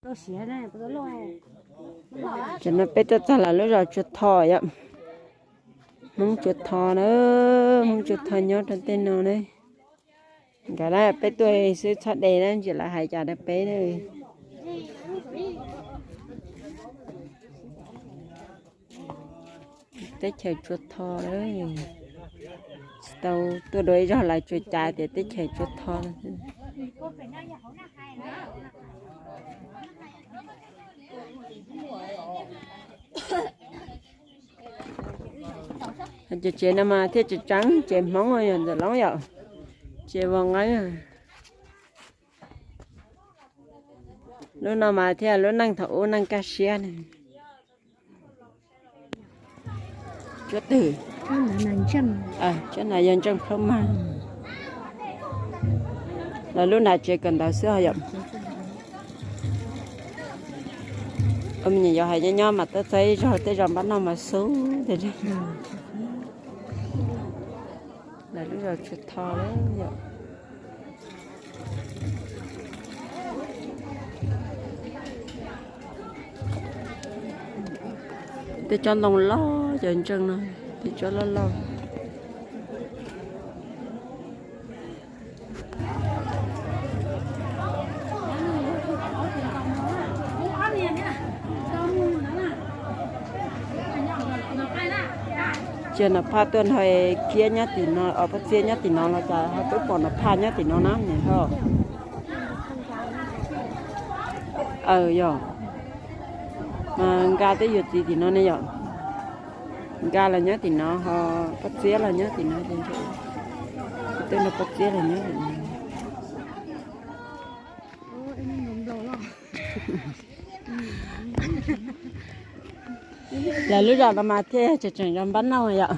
Tam no peb tuaj txog lawv lub zos Tsua Tho yom. Hmoob Tsua Tho na, Hmoob Tsua Tho nyob rau tej no na. Nkawd na peb tuaj xwb txhob de na, ntsis lawv hais cas rau peb na. Teb chaws Tsua Tho, tsis tau tuaj dua ib zaug lawv tsuas cas tias teb chaws Tsua Tho. Ces tsev no mas thiaj tseem tseeb tsev Hmoob yog ntxawm loob yom, tsev vos nqeeb. Lub no mas thiaj lub neej thaum ub neej kaj siab ne. Tsuab twg? Tsuab na yog ntseej plhaub mag. Los lub nram tsev kawm ntawv xwb yom. Ua me nyuam yaus hais nyob nyob mas tuaj txog ib zaug tej zos npab noj mas xub tiag. Lawv lub zos Tsua Tho lawm yom. Tej tsob ntoo loj, cov ntseej no, tej tsob loj loj. Cia Nom Phaj tuaj nrog kiab nyob tim no, os, Paj Txiab nyob tim no los cas ho twb pom Nom Phaj nyob tim no na niam hlob. Aws yog, mas Nkaj twb yuav txiv tim no ne yom. Nkaj los nyob tim no ho Paj Txiab los nyob tim no, twb no Paj Txiab los nyob tim no. Lawv lub zos no mas thiaj tseem tseem zos npab noj yom.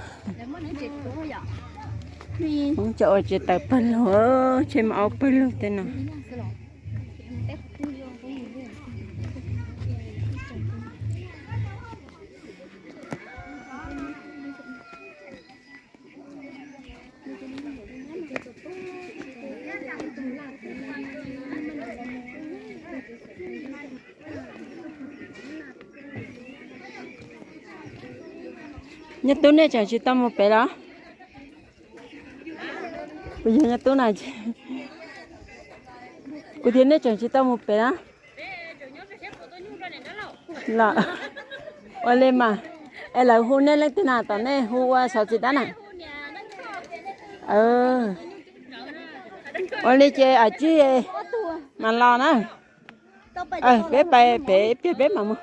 Hmoob cov ua tsev tawv pawg lug, tsheb maum aub pawg lug tej no. Nyob tub nej tseem tsis tau mus pem los? Kuv yog nyob tub na. Kuv tias nej tseem tsis tau mus pem na. Los, ua li mas, es lawv hu nej leej twg na, tom nej hu ua xov txiv dab na. Ua li ces a tsij mas los na. Peb pais pem pliag peb mam mus.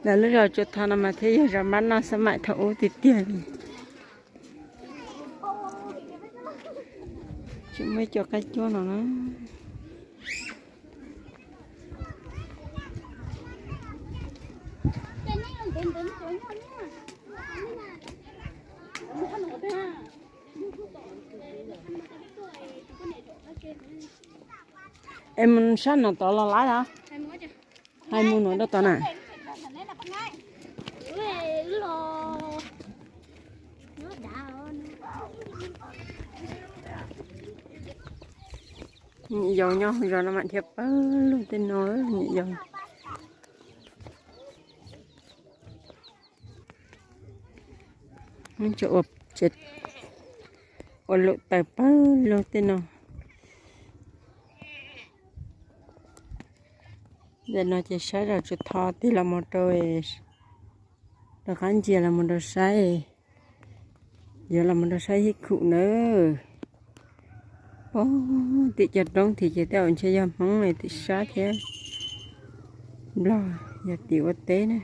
Lawv lub zos Tsua Tho no mas thiaj yog zos npab noj xab maim thaum ub tiag tiag li. Tsis muaj ib co qaib cuab no na. Es mus sab no tod los lawm los? Hais mus no rau tod na. Nyuam yaus nyob zos no mam dhia pawg lug tej no, nyuam yaus. Ua lum tawm pawg lug tej no. Ntawm no ces saib zos Tsua Tho tig los mus rau, rov qab ntsia los mus rau saib, yuav los mus rau saib Hib Khum nawb. Pog tim cov roob tid ces tej zaum ntshe yog Hmoob tim sab thiab, Nplog yog tim ua teb na.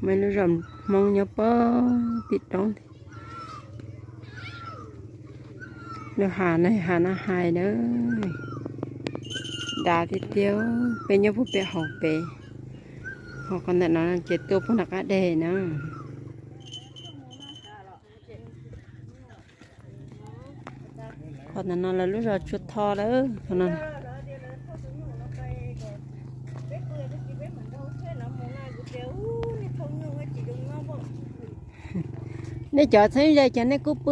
Muaj ib lub zos Hmoob nyob pog tim roob tid. Lub hav no hav Nab Hais na, dav tiag tiag, peb nyob puag pem hauv pem, ho qhov ntawm no ces tuaj puag nram qab deg na. Qhov ntawm no lawv lub zos Tsua Tho lawm. Qhov no, Nej cov txheeb ze ces nej kuj pw.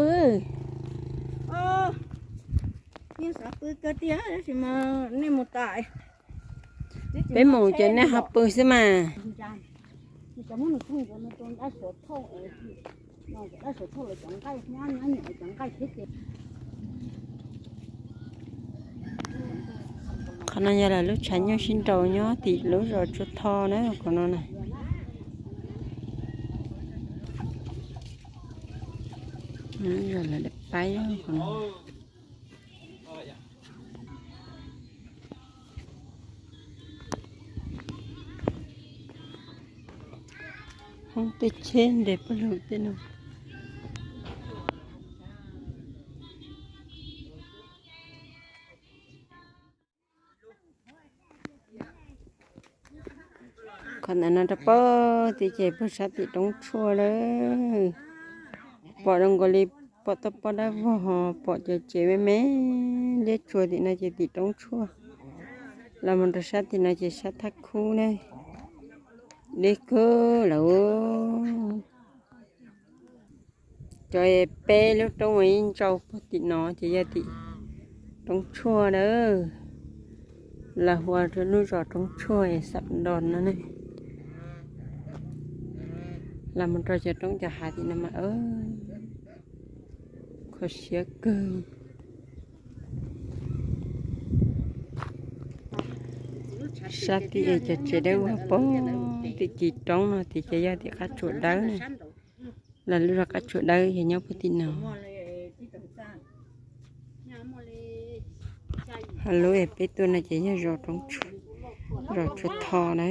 Yeej xav pw kawg tiag, tab sis mas nej mus tas, peb mus ces nej ho pw xwb mas. Qhov no yog lawv lub tshav nyuj sib nraus nyob tim lub zos Tsua Tho na, qhov no na. Lawv paib qhov no. Hoob tej tsheb nres pawg lug tej no. Qhov ntawm no rau pem tid ces puag sab tim roob tshuaj lawm. Pom zoo nkaus li pom toj pob dawb vog, pom cov tsev me me liab tsuas tim no ces tim roob tshuaj. Los mus rau sab tim no ces sab thaj khub ne. Deb kawg lawm. Cov peb lub roob uas yeej ntsau puag tim no ces yog tim roob tshuaj na. Los hu ua lub zos roob tshuaj xam nto no ne. Los mus rau cov roob cov hav tim no mas kho siab kawg. Sab tim cov tsev dawb vog pem tim kis roob no tid ces yog tim qab tsuas dawb na. Los lub zos qab tsuas dawb yog nyob puag tim no. Ho lub peb tuaj no ces yog zos Tsua Tho na.